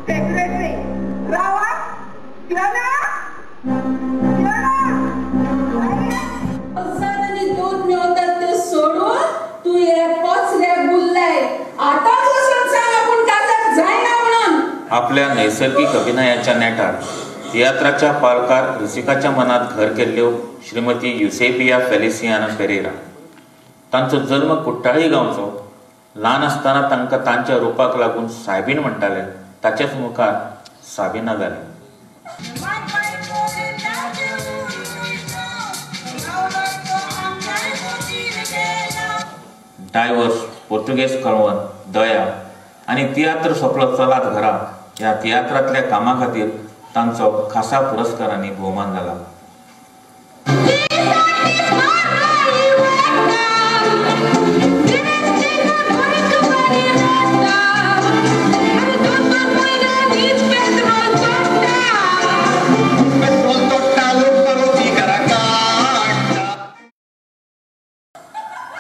Secretary रावा दूध मेळतात ते सोडून तू हे पचऱ्याक गुल्लाय आतांच वचून सांग आपूण काजार जायना म्हणून. आपल्या नैसर्गिक अभिनयाच्या नेटार तियात्राच्या पालकार रसिकाच्या मनात घर केल्ल्यो श्रीमती युसेबिया फेलिसियाना पेरेरा. तांचो जल्म कुट्टाळी गांवचो. ल्हान आसतना तांकां तांच्या रुपाक लागून सायबीन म्हणटाले, ताचेच मुखार साबिना जालें. डायवर्स, पोर्तुगेज कळवण, दया आनी तियात्र सोंपलो चलात घरा ह्या तियात्रांतल्या कामा खातीर तांचो खासा पुरस्कारांनी भोवमान जाला.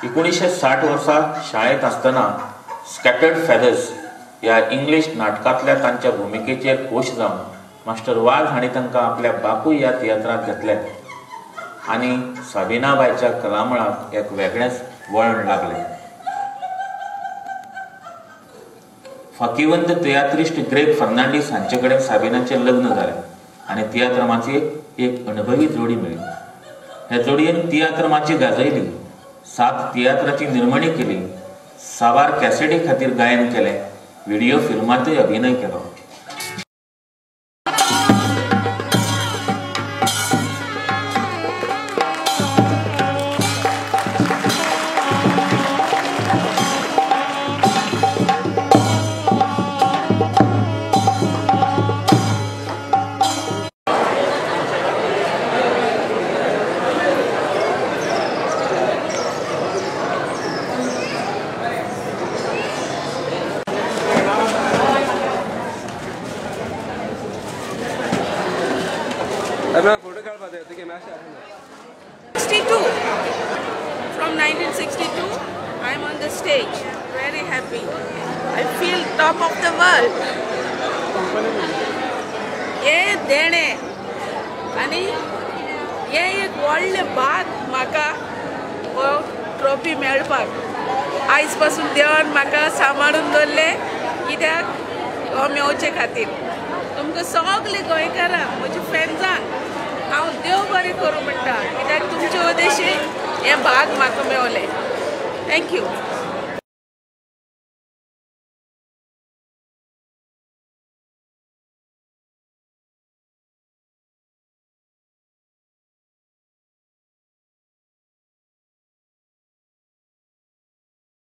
एकुणीशे 60 वर्सा शाळेंत आसतना स्कॅटर्ड फेदर्स ह्या इंग्लीश नाटकांतल्या तांच्या भुमिकेचेर खोश जावन मास्टर वाघ हांणी तांकां आपल्या बापूय ह्या तियात्रांत घेतले आनी साबिनाबायच्या कलामळाक एक वेगळेंच वळण लागलें. फाकीवंत तियात्रिस्ट ग्रेग फर्नांडीस हांचे कडेन साबिनाचें लग्न जालें आनी तियात्र माचयेक एक अणभवी जोडी मेळ्ळी. ह्या जोडयेन तियात्र माची गाजयली, 7 तियात्राची निर्मणी केली, साबार कॅसेटी खातीर गायन केलें, व्हिडिओ फिल्मांतय अभिनय केलो. From 1962, I am on the stage. Very happy. I feel top of the world. ये देणे आणि ये एक व्हडलें भाग म्हाका हो ट्रॉफी मेळपाक. आयज पासून देवान म्हाका सांबाळून दवरलें कित्याक हो मेळचे खातीर. तुमकां सगळे गोंयकारांक म्हज्या फ्रेंड्सांक हांव देव बरें करूं म्हणटा, कित्याक तुमचे उद्देशी हें भाग म्हाका मेवलें. Thank you.